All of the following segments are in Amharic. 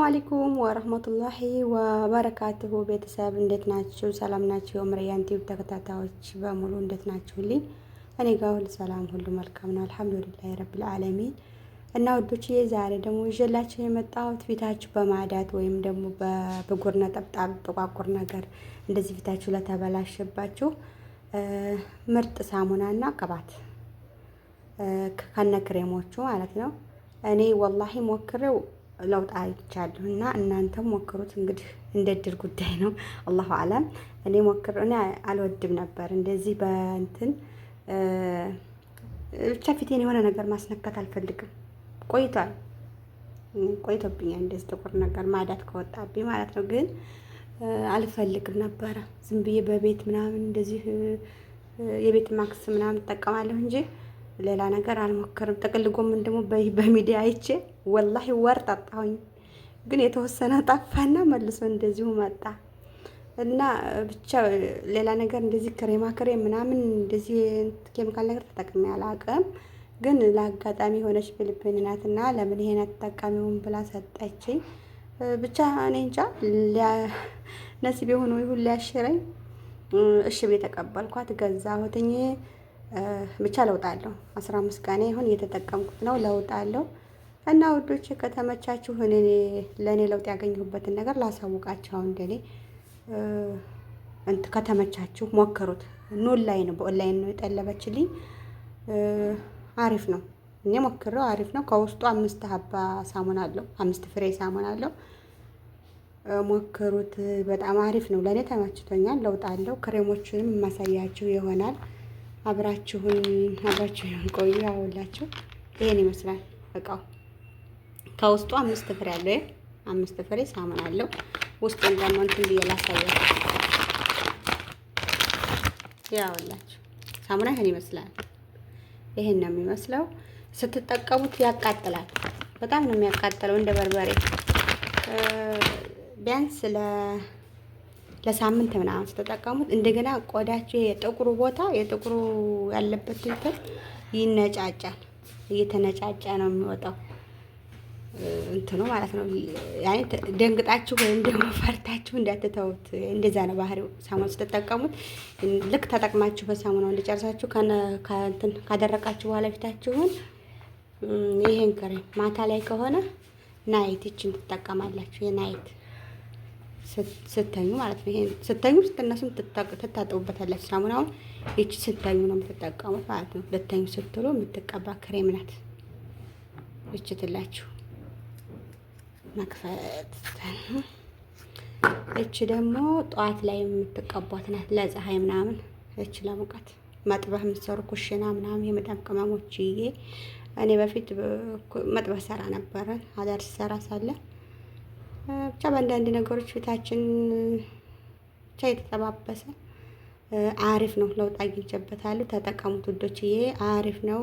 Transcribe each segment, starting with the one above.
عليكم ورحمة الله وبركاته። ቤተሰብ እንዴት ናችሁ? ሰላም ናችሁ? የኡምሪያን ቲዩብ ተከታታዮች በሙሉ እንዴት ናችሁልኝ? እኔ ጋር ሁሉ ሰላም፣ ሁሉ መልካም ነው። الحمد لله رب العالمين። እና ውዶችዬ ዛሬ ደግሞ ይዤላችሁ የመጣሁት ፊታችሁ በማዳት ወይም ደግሞ በብጉር ነጠብጣብ ጥቋቁር ነገር እንደዚህ ፊታችሁ ለተበላሸባችሁ ምርጥ ሳሙናና ቅባት ከነ ክሬሞቹ ማለት ነው። እኔ والله ሞክሬው ለውጥ አይቻለሁ እና እናንተም ሞክሩት። እንግዲህ እንደ እድል ጉዳይ ነው፣ الله أعلم። እኔ ሞክሬው እኔ አልወድም ነበር እንደዚህ በእንትን ብቻ ፊቴን የሆነ ነገር ማስነካት አልፈልግም። ቆይቷል ቆይቶብኛል፣ እንደዚህ ጥቁር ነገር ማዳት ከወጣብኝ ማለት ነው። ግን አልፈልግም ነበረ ዝም ብዬ በቤት ምናምን እንደዚህ የቤት ማክስ ምናምን እጠቀማለሁ እንጂ ሌላ ነገር አልሞክርም። ጥቅል ጎመን ደግሞ በሚዲያ አይቼ والله ወር ጠጣሁኝ፣ ግን የተወሰነ ጠፋና መልሶ እንደዚሁ መጣ እና ብቻ ሌላ ነገር እንደዚህ ክሬማ ክሬም ምናምን እንደዚህ ኬሚካል ነገር ተጠቅሜ አላውቅም። ግን ለአጋጣሚ የሆነች ፊሊፒን ናትና ለምን ይሄን አትጠቀሚውም ብላ ሰጠችኝ። ብቻ እኔ እንጃ ነሲብ የሆነው ይሁን ሊያሽረኝ እሺ ብዬ ተቀበልኳት፣ ገዛሁትኝ። ብቻ ለውጥ አለው። 15 ቀኔ ይሁን እየተጠቀምኩት ነው። ለውጥ አለው እና ውዶች ከተመቻችሁ እኔ ለእኔ ለውጥ ያገኘሁበትን ነገር ላሳውቃችሁ። አሁን እንደኔ ከተመቻችሁ ሞክሩት። ኑን ላይ ነው፣ በኦንላይን ነው የጠለበችልኝ። አሪፍ ነው። እኔ ሞክሬው አሪፍ ነው። ከውስጡ 5 حبة ሳሙና አለው፣ 5 ፍሬ ሳሙና አለው። ሞክሩት። በጣም አሪፍ ነው። ለእኔ ተመችቶኛል። ለውጥ አለው። ክሬሞቹንም የማሳያችሁ ይሆናል። አብራችሁን አብራችሁን ቆዩ። አውላችሁ ይሄን ይመስላል እቃው። ከውስጡ 5 ፍሬ አለው። 5 ፍሬ ሳሙና አለው። ውስጡን ደግሞ እንትን ብዬ ላሳያችሁ። ያውላችሁ ሳሙና ይሄን ይመስላል። ይሄን ነው የሚመስለው። ስትጠቀሙት ያቃጥላል። በጣም ነው የሚያቃጥለው እንደ በርበሬ። ቢያንስ ለሳምንት ምናምን ስትጠቀሙት እንደገና ቆዳችሁ የጥቁሩ ቦታ የጥቁሩ ያለበት እንትን ይነጫጫል። እየተነጫጫ ነው የሚወጣው እንትኑ ማለት ነው። ያኔ ደንግጣችሁ ወይም ደግሞ ፈርታችሁ እንዳትተውት፣ እንደዛ ነው ባህሪው። ሳሙና ስትጠቀሙት ልክ ተጠቅማችሁ በሳሙናው እንደጨርሳችሁ ካደረቃችሁ በኋላ ፊታችሁን ይሄን ክሬም ማታ ላይ ከሆነ night ይችን ትጠቀማላችሁ። የ night ስተኙ ማለት ነው። ይሄን ስተኙ ስትነሱም ትታጠቡበታላችሁ ሳሙናውን። ይቺ ስተኙ ነው የምትጠቀሙት ማለት ነው። ልተኙ ስትሉ የምትቀባ ክሬም ናት። ይቺ ትላችሁ መክፈት። እቺ ደግሞ ጠዋት ላይ የምትቀቧት ናት፣ ለፀሐይ ምናምን። እቺ ለሙቀት መጥበህ የምትሰሩ ኩሽና ምናምን የመዳም ቅመሞች ይዬ እኔ በፊት መጥበህ ሰራ ነበረ፣ አዳር ሰራ ሳለ ብቻ በአንዳንድ ነገሮች ፊታችን ብቻ የተጠባበሰ አሪፍ ነው። ለውጥ አግኝቼበታለሁ። ተጠቀሙት ውዶችዬ፣ አሪፍ ነው።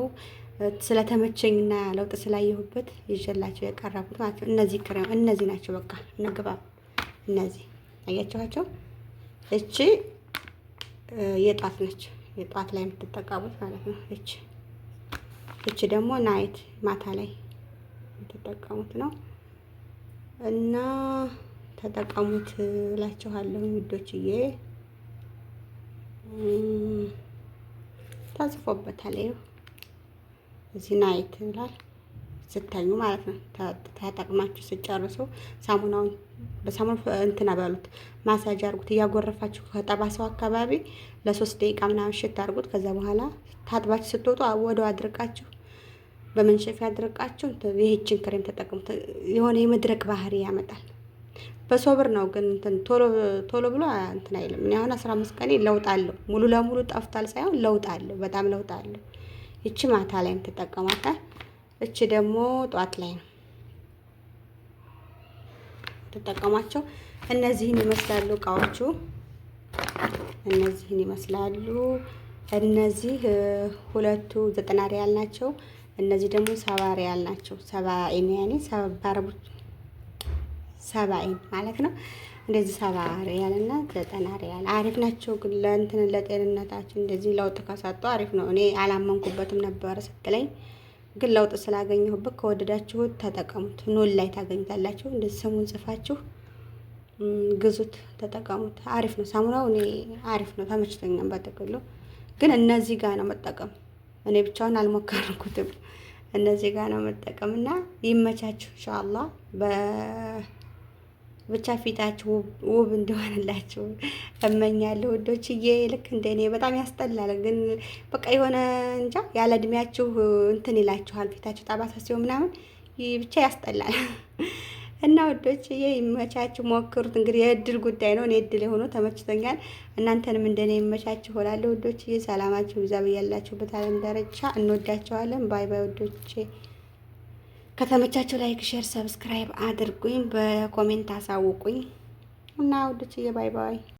ስለተመቸኝና ለውጥ ስላየሁበት ይዤላቸው የቀረቡት ማለት ነው። እነዚህ ክሬም እነዚህ ናቸው። በቃ እንግባ። እነዚህ አያችኋቸው። እቺ የጧት ነች። የጧት ላይ የምትጠቀሙት ማለት ነው። እቺ ደግሞ night ማታ ላይ የምትጠቀሙት ነው እና ተጠቀሙት እላችኋለሁ ውዶችዬ። ተጽፎበታል ይኸው እዚህ night ይላል። ስተኙ ማለት ነው። ተጠቅማችሁ ስጨርሱ ሳሙናውን በሳሙና እንትን አበሉት፣ ማሳጅ አድርጉት። እያጎረፋችሁ ከጠባሰው አካባቢ ለ3 ደቂቃ ምናምን ሽት አድርጉት። ከዛ በኋላ ታጥባችሁ ስትወጡ ወደው አድርቃችሁ በመንሸፊያ አድርቃችሁ ይህችን ክሬም ተጠቅሙት። የሆነ የመድረቅ ባህሪ ያመጣል። በሶብር ነው ግን እንትን ቶሎ ቶሎ ብሎ እንትን አይልም። እኔ አሁን 15 ቀኔ ለውጥ አለው። ሙሉ ለሙሉ ጠፍቷል ሳይሆን ለውጥ አለው፣ በጣም ለውጥ አለው። ይቺ ማታ ላይ የምትጠቀሟት፣ እቺ ደግሞ ጧት ላይ ነው ተጠቀሟቸው። እነዚህን ይመስላሉ እቃዎቹ፣ እነዚህን ይመስላሉ። እነዚህ ሁለቱ 90 ሪያል ናቸው። እነዚህ ደግሞ 70 ሪያል ናቸው። 70 ያኔ ባረቦች 70 ማለት ነው። እንደዚህ 70 ሪያል እና 90 ሪያል አሪፍ ናቸው። ግን ለእንትን ለጤንነታችን እንደዚህ ለውጥ ከሰጡ አሪፍ ነው። እኔ አላመንኩበትም ነበረ ስትለኝ ግን ለውጥ ስላገኘሁበት ከወደዳችሁት ተጠቀሙት። ኖን ላይ ታገኙታላችሁ። እንደዚህ ስሙን ጽፋችሁ ግዙት፣ ተጠቀሙት። አሪፍ ነው ሳሙናው። እኔ አሪፍ ነው ተመችቶኛል። በጥቅሉ ግን እነዚህ ጋር ነው መጠቀም። እኔ ብቻውን አልሞከርኩትም። እነዚህ ጋር ነው መጠቀም እና ይመቻችሁ ኢንሻአላህ። ብቻ ፊታችሁ ውብ እንዲሆንላችሁ እመኛለሁ ውዶችዬ። ልክ እንደ እኔ በጣም ያስጠላል፣ ግን በቃ የሆነ እንጃ ያለ እድሜያችሁ እንትን ይላችኋል። ፊታችሁ ጠባሳ ሲሆን ምናምን ብቻ ያስጠላል። እና ውዶችዬ ይመቻችሁ፣ ሞክሩት። እንግዲህ የእድል ጉዳይ ነው። እኔ እድል የሆነው ተመችቶኛል። እናንተንም እንደኔ ይመቻችሁ እላለሁ ውዶችዬ። ሰላማችሁ ይብዛ በያላችሁበት ዓለም ዳርቻ። እንወዳችኋለን። Bye bye ውዶቼ። ከተመቻችሁ like፣ share፣ subscribe አድርጉኝ፣ በ comment አሳውቁኝ እና ውዶችዬ bye bye።